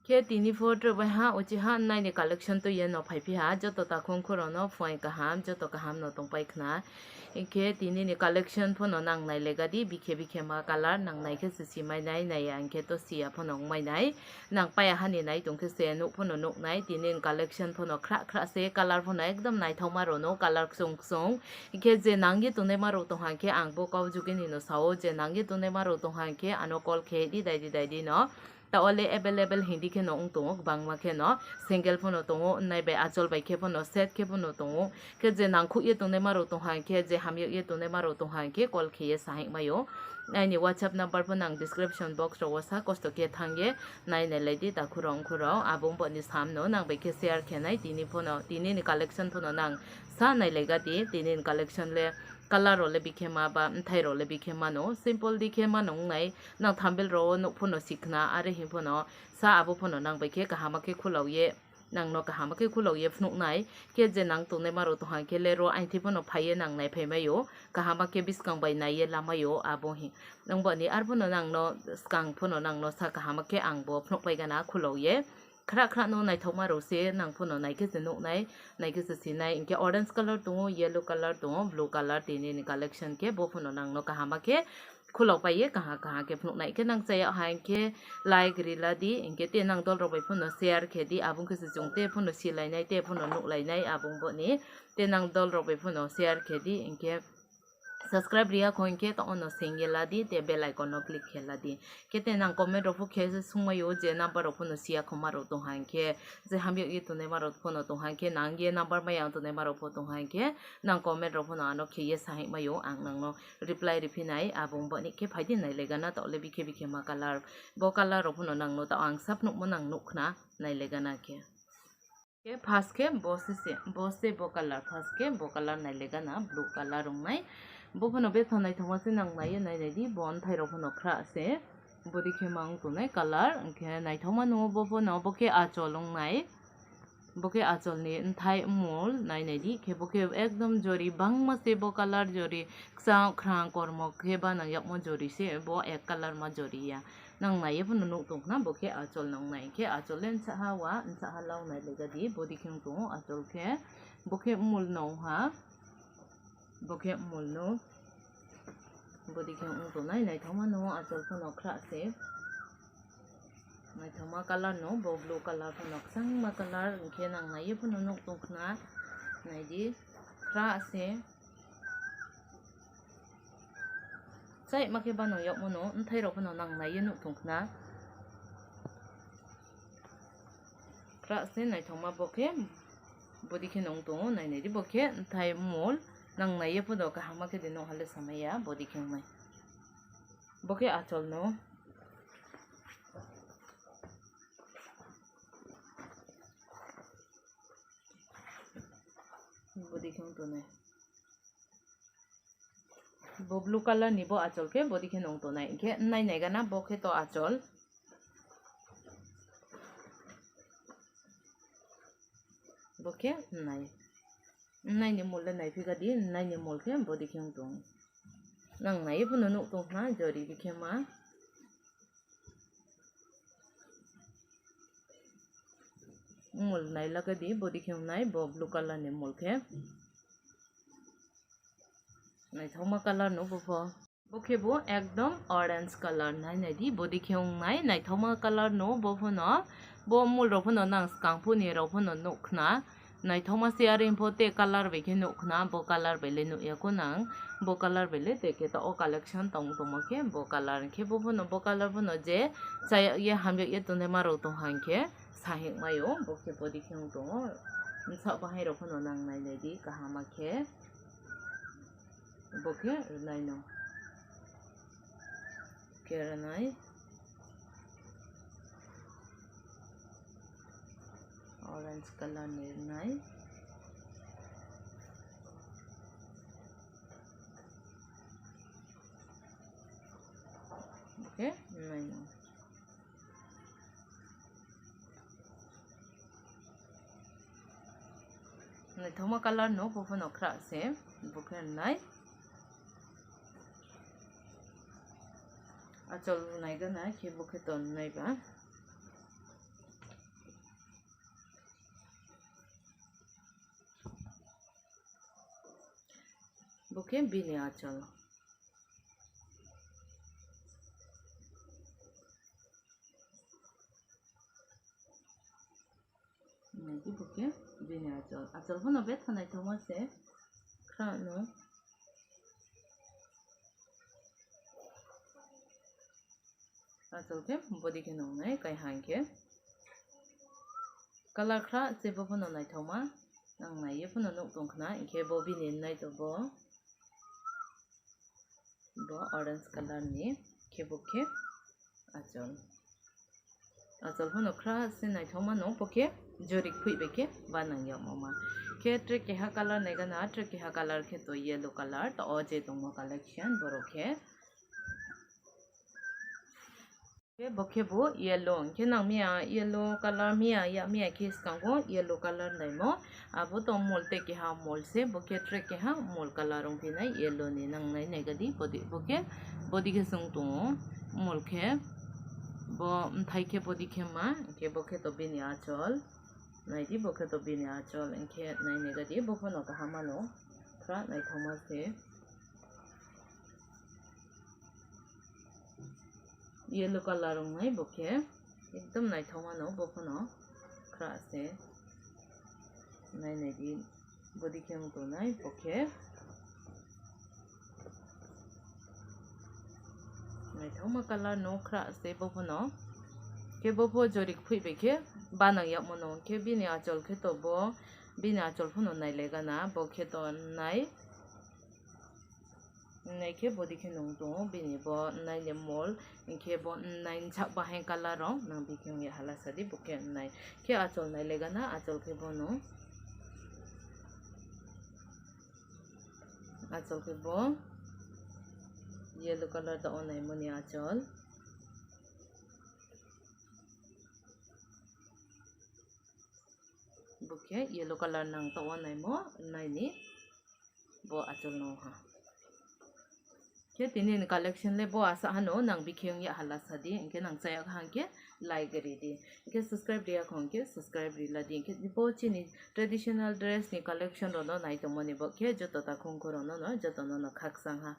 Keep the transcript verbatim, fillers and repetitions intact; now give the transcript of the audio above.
Khe tini pho tre bai ha, uchi ha, naini collection to yeno phai phi ha, joto takhung khuro no phai kaham, joto kaham no tong pai khna. Khe tini ni collection pho no nang nai lega di, bikhe bikhe ma color nang nai khe se si mai nai, nai ya hing khe to si ya pho no wng mai nai. Nang paya hani nai tong khe se nuk pho no nuk nai, tini ni collection pho no khra khra se, color pho no ekdom naithok ma rw no, color ksung ksung. Khe je nang ye tong nai ma rw tong ha khe ang bo kau jugi ni no sa o, je nang ye tong nai ma rw tong ha khe ano call khe di dai di dai di no. Ta ole available hindi khe no wng tongo, kwbangma khe no single pho no tongo, nai bai achol bai khe pho no set khe pho no tongo. Khe je nangkhuk ye tongnai ma rok tong ha khe, je hamyak ye tongnai ma rok tong ha khe call khe ye sahik mai o. Aini WhatsApp number pho nang description box rogo sa kosto khe thang ye nai nai lai di, ta khuro wng khuro abo wng bo ni sam no nang bai khe share khe nai, tini pho no, tini ni collection pho no nang sa nai lai ga di, tini ni collection le color rok le bikhe ma ba bthai rok le bikhe mano, simple di khe mano wng nai. Nang thumbnail rok o nuk pho no si khna, are hing pho no sa abo pho no nang bai khe kaham khe khulok ye, nang no kaham khe khulok ye phunuk nai. Khe je nang tongnai ma rok tong ha khe le ro aini thai pho no phai ye nang nai phai mai o, kaham khe bwskang bai nai ye la mai o abo hing. Wng bo ni ar pho no nang no swkang pho no nang no sa kaham khe ang bo phunuk pai gana khulok ye. Khra khra no naithok ma rok se nang pho no nai khe se nuk nai, nai khe se si nai. Hing khe orange color tongo, yellow color tongo, blue color, tini ni collection khe bo pho no nang no kaham khe khulok pai ye kaha kaha khe phunuk nai khe nang chaya hai khe like ri la di, hing khe te nang dol rok bai pho no share khe di, abo wng khe se chwng te pho no si lai nai, te pho no nuk lai nai abo wng bo ni, te nang dol rok bai pho no share khe di, hing khe subscribe ri ya kho hing khe to ono seng ye la di, te bell icon no click khe la di. Khe te nang comment rok pho khe se sung mai o, je number rok pho no si ya kho ma rok tong ha hing khe, je hamyak ye tongnai ma rok pho no tong ha hing khe, nang ye number ma ya tongnai ma rok pho tong ha hing khe, nang comment rok pho no ano khe ye sahik mai o, ang nang no reply riphi nai, abo wng bo ni khe phai di nai le gana, ta ole bikhe bikhe ma color, bo color rok pho no nang no ta ang sab nuk mo nang nuk khna nai le gana khe. Khe first khe bo se se, bo se bo color, first khe bo color nai le gana, blue color wng nai. Bo pho no betha naithok ma se nang nai ye nai nai di, bo bthai rok pho no khra se, bo di khe ma wng tongnai color, hing khe naithok ma nung o bo pho no, bo khe achol wng nai. Bo khe achol ni bthai mol nai nai di, khe bo khe ekdom jori bangma se bo color jori, kwchang, kwkhwrang, kormo khe ba nang yakmo jori se, bo ek color ma jori ya. Nang nai ye phano nuk tong khna, bo khe achol nang nai khe achol le nsa ha wa, nsa ha lau nai lega di, bo di khe wng tongo achol khe, bo khe mol nong ha. Bo khe mol no. Bo di khe wng tongnai, naithokma no achol phano khra se. Naithokma color no, bo blue color phano kwchangma color, hwnkhe nang naiye phano nuk tong khna. Naidi, khra se. Chaima khe bano yokmano, bwthai rok phano nang naiye nuk tong khna. Khra se naithokma bo khe, bo di khe nung tongo, nai nai di bo khe, bwthai mol, nang naiye phodo kaham ma khe de nung hale samaya, bo di khe wngnai. Bo khe achol no. Bo di khe wng tongnai. Bo blue color ni bo achol khe bo di khe nung tongnai. Hwnkhe nai nai gana bo khe to achol. Bo khe nai. Nai ni mol le nai phi ga di, nai ni mol khe bo di khe wng tong. Nang nai phano nuk tong khna, jori bi khe ma. Mol nai laka di, bo di khe wngnai, bo blue color ni mol khe. Naithokma color no bo pho. Bo khe bo ekdom orange color nai nai di, bo di khe wngnai, naithokma color no bo phano. Bo mol rok phano nang swkang phuni rok phano nuk khna. Naithokma se are pho te color bai khe nuk khna, bo color bai le nuk ya kho nang, bo color bai le te khe to o collection tong tongmo khe bo color khe bo phano, bo color phano je chaya ye hamya ye tongnai ma rok tong hang khe sahik mai o, bo khe bo di khe wng tongo, bwsa bahai rok phano nang nai nai di kaham ma khe. Bo khe rwnai no. Khe rwnai. Orange color ni rwnai. Bo khe rwnai no. Naithokma color no, bo phano khra se, bo khe rwnai. Achol nai gana khe bo khe ton nai ba. Bo khe bini achol. Naidi bo khe bini achol. Achol phano betha naithokma se khra no. Achol khe body khe nungnai kai hang khe. Color khra se bo phano naithokma. Nang naiye phano nuk tong khna, hinkhe bo bini nai to bo. Bo orange color ni khe bo khe achol. Achol phano khra se naithokma no bo khe jorik phui bai khe ba nang yakmo ma. Khe tre keha color nai gana, tre keha color khe to yellow color, to o je tongmo collection borok khe. Khe bo khe bo yellow, hinkhe nang miya yellow color miya ya miya khe swkango yellow color naimo. Abo to mol tei keha mol se, bo khe tre keha mol color wng phinai yellow ni nang nai naigadi body, bo khe body khe chwng tongo. Mol khe bo mthai khe body khe ma, hinkhe bo khe to bini achol. Naidi bo khe to bini achol, hinkhe nai naigadi bo phano kaham mano. Khra naithokma se. Yellow color wngnai bo khe ekdom naithokma no bo phano khra se. Nai naidi body khe wng tongnai bo khe naithokma color no khra se bo phano. Khe bo pho jorik phui bai khe ba nang yakmo no, khe bini achol khe to bo bini achol phano nai le gana bo khe to nai. Nai khe body khe nung tongo bini bo nai ni mol, hinkhe bo nai sak bahai color rok nang bikhe wngya hala sadi bo khe nai. Khe achol nai le gana achol khe bono. Achol khe bo yellow color ta o nai mani achol. Bo khe yellow color nang ta o nai mo nai ni. Bo achol no ha. Khe tini ni collection le bo asa hano nang bikhe wngya hala sadi, hinkhe nang chaya kha hinkhe like ri di. Hinkhe subscribe riya kho hinkhe subscribe ri la di. Hinkhe bo chini traditional dress ni collection rok no nai tongmani bo khe joto ta khung khoro no no joto no no khakchang ha.